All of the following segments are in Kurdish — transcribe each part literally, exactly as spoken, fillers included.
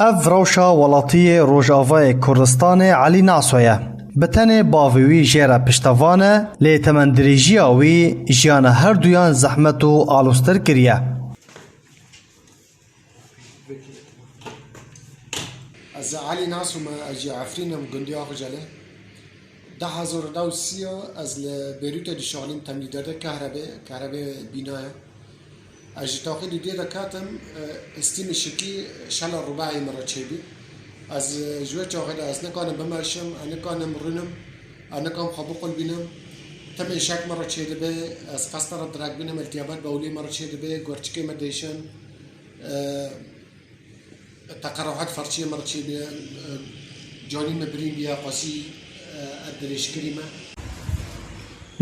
Ev rewşa welatiyê Rojavayê Kurdistanê Elî Naso ye. Bi tenê bavê wî jê re piştevan e, lê temendirêjiya wî jiyana herduyan zehmet û aloztir kiriye. Ez Elî Naso me, ez ji Efrîn im, gundî Axcelê. Du hezar û sî ez li Beyrûtê dişexulîm, temdîderde kahrebê, kahrebê bînaya. Ez ji taqî dudiyê de ketim, e, histî min şikî, şela rûbahî min re çêbû. Ez, e, ji wê çaxê de ez nikanim bimeşim, ez nikanim rûnim, ez nikanim xwe biqulbînim. Timê şek min re çêdibe, ez qesta re direk bînim, iltiyabet bewlî min re çêdibe, gurçikê min dêşin. E, Teqerruhat ferçiyê min re çêbûye, e, canî min birîn bûye, qasî, e, ev dirêjkirî me.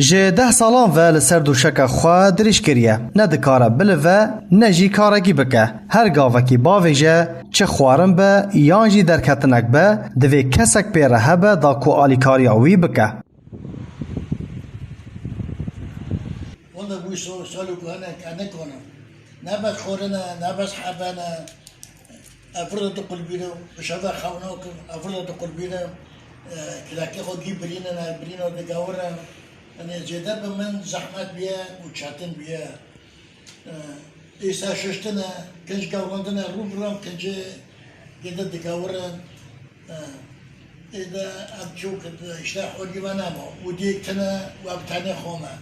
Ji deh salan ve li ser dûşeka xwe dirêj kiriye. Ne dikare bilive, ne jî karekî bike. Her gavekî bavêje, çi xwarin be yan jî derketinek be, divê kesek pê re hebe da ku alîkariya wî bike. Wele bû so-, salo ku hene, hene kone. Ne bes xorine, ne bes hebene. Ev vir de diqulbîne, bi şeva xewna ku ev vir de diqulbîne, e, kilakê xwe gî birîne, ne birîne digewire. Yanî zêde bi min zehmet bûye û çetin bûye. E, îsa şiştine, kinc gewrandine, rû bi rû kincê gêde digewirin. E, êde em çok işte holî ve nema. Û dêk tine û ev tenê xwe me.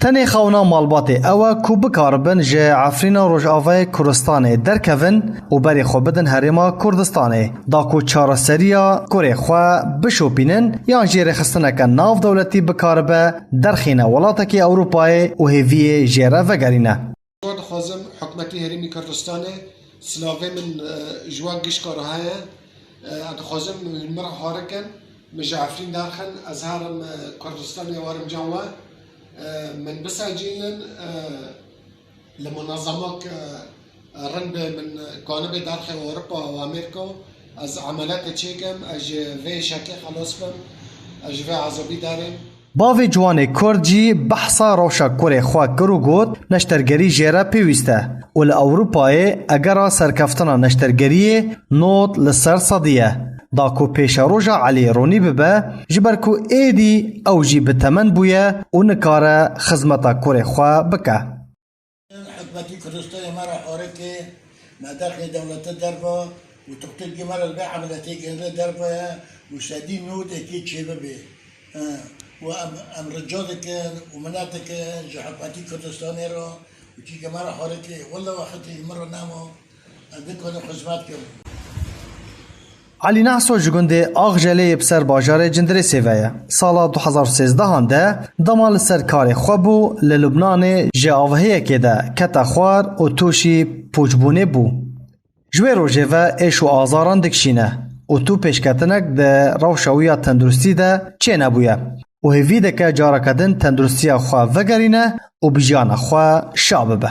Tenê xewna malbatê ew e ku bikaribin ji Efrîna Rojavayê Kurdistanê derkevin û berê xwe bidin Herêma Kurdistanê, da ku çareseriya kurê xwe bişopînin yan jî rêxistineke navdewletî bikaribe derxîne welatekî Ewropayê û hêviyê jê re vegerîne. Ez dixwazim hikûmetê Herêmê Kurdistanê, silavê min, e, ji wan gişka re heye. E, ez dixwazim hûn min re hare kin, min ji Efrîn derxin, ez herim, e, Kurdistanê, werim can we. E, min bisecînin, e, li munezemek, e, rind be, min kanibe derxê Ewropa û Amerîka, ez emeliyatê çêkim, ez ji vê şekê xelas bim, ez ji vê ezabî derêm. Bavê ciwanê Kurd jî behsa rewşa kurê xwe kir û got, neştergerî jê re pêwîst e û li Ewropayê egera serkeftina neştergeriyê nod li ser sedî ye. Da ku pêşeroja Elî ronî bibe, ji ber ku êdî ew jî bi temen bûye û nikare xizmeta kurê xwe bike. Hikûmetê Kurdistanê me re harike, me derxê dewlete derve û doktorkî me re li vê emeliyatê gihîne derve ye û sedî nod êkê çêbibe. Û em, em rica dikin û minet dikin ji hikûmetê Kurdistanê re û çîke me re harike, wele wextê ji min re nema, ez nikarim xizmet kim. Elî Nehso ji gundê Axjelê yê bi ser bajarê Cindirêsê ve ye. Sala du hezar û sêzdehan de dema li ser karê xwe bû, li Lubnanê ji avahiyekê de kete xwar û tûşî pûçbûnê bû. Ji wê rojê ve êş û azaran dikişîne û tu pêşketinek di rewşa wî ya tenduristî de çênebûye û hêvî dike careke din tenduristiya xwe vegerîne û bi jiyana xwe şa bibe.